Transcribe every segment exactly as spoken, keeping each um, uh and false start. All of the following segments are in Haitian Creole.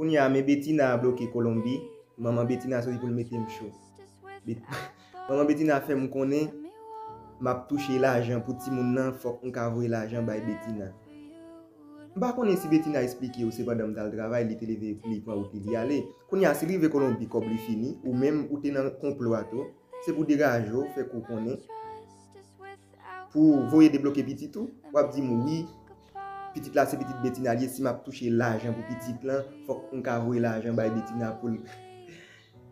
Kounye a, men Betina bloke Kolonbi. Manman Betina soti pou l mete m cho. Bet- Manman Betina fè m konnen m ap touche lajan pou timoun nan, fòk m ka voye lajan bay Betina. M pa konnen si Betina eksplike w se pandan m t al travay, li te leve, li pran wout li, li ale. Kounye a, si l rive Kolonbi, kòb li fini, ou menm ou te nan konplo a tou, se pou degaje w, fè kou konnen, pou voye debloke pitit ou, w ap di m wi, pitit la se pitit Betina li ye, si m ap touche lajan pou pitit lan, fòk m ka voye lajan bay Betina pou l.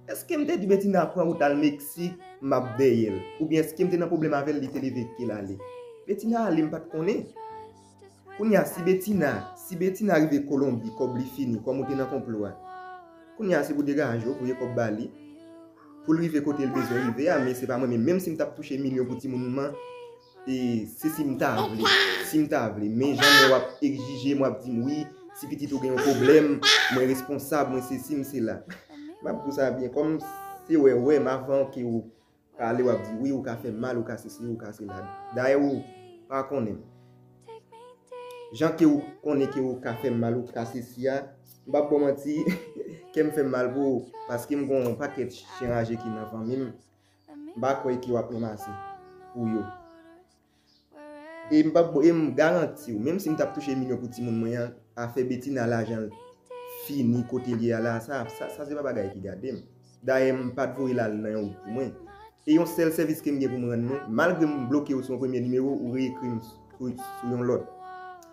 Èske m te di Betina pran wout al Meksik, m ap dèyè l? Oubyen èske m te nan pwoblèm avè l, li te leve kite l ale? Betina ale, m pa t konnen. Kounye a, si Betina, si Betina rive Kolonbi, kòb li fini, kòm ou te nan konplo a. Kounye a, se pou degaje w, voye kòb ba li. Pou l rive kote l bezwen rive a, men se pa mwen menm. Menm si m t ap touche milyon pou timoun mwen, e, se si m ta vle. Si m ta vle. Men jan mwen w ap egzije m, w ap di m wi, si pitit ou gen yon pwoblèm, mwen responsab, mwen sesi, m sela. M ap di w sa byen, kòm se wè, wè m avan ke w pale, w ap di wi, ou ka fè m mal, ou ka sesi, ou ka sela. Dayè ou pa konnen m. Jan ke ou konnen ke ou ka fè m mal, ou ka sesi a, m p ap ba w manti, kè m fè m mal pou ou, paske m gon pakèt chen raje ki nan fanmi m. M pa kwè ke w ap ranmase pou yo. E m p ap, e m garanti w, menm si m t ap touche milyon pou timoun mwen an, afè Betina lajan l fini kote l ye a la, sa, sa, sa se pa bagay ki gade m. Dayè, m pa t voye l al nan yon wout pou mwen. E yon sèl sèvis ke m gen pou m rann nou, malgre m bloke w sou yon premye nimewo, ou reekri m sou, sou yon lòt.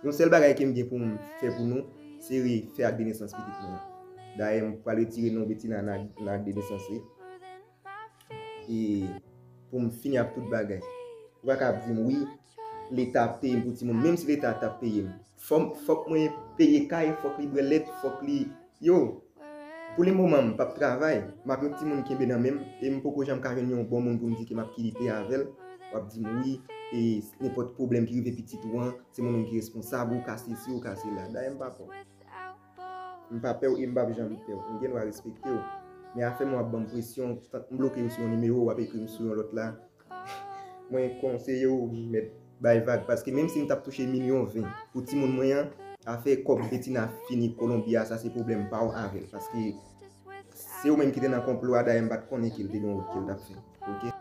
Yon sèl bagay ke m gen pou m fè pou nou, se refè ak de nesans pitit mwen an. Dayè, m pral retire non Betina nan, nan ak de nesans li. E pou m fini ak tout bagay. Ou pa ka ap di m, wi, Leta ap peye m pou timoun. Menm si Leta t ap peye m, fò m, fòk mwen peye kay, fòk li bwè lèt, fòk li, yo, pou le moman, m p ap travay. M ap yon timoun kenbe nan men m, e m poko janm ka jwenn yon bon moun pou m di ke m ap kite avè l. W ap di m, wi, e nenpòt pwoblèm ki rive pitit ou an, se mwen menm ki responsab, ou ka sesi, ou ka sela. Dayè, m pa pè w. M pa pè w e m p ap janm pè w. M gen dwa respekte w. Men afè m w ap ban m presyon, m bloke w sou yon nimewo, w ap ekri m sou yon lòt la. Mwen konseye w mèt bay vag, paske menm si m t ap touche milyon ven pou timoun mwen an, afè kòb Betina fini Kolonbi a, sa se pwoblèm pa w avè l, paske se ou menm ki te nan konplo a, dayè m pa t konnen ke l te gen yon wout ke l t ap fè. Oke?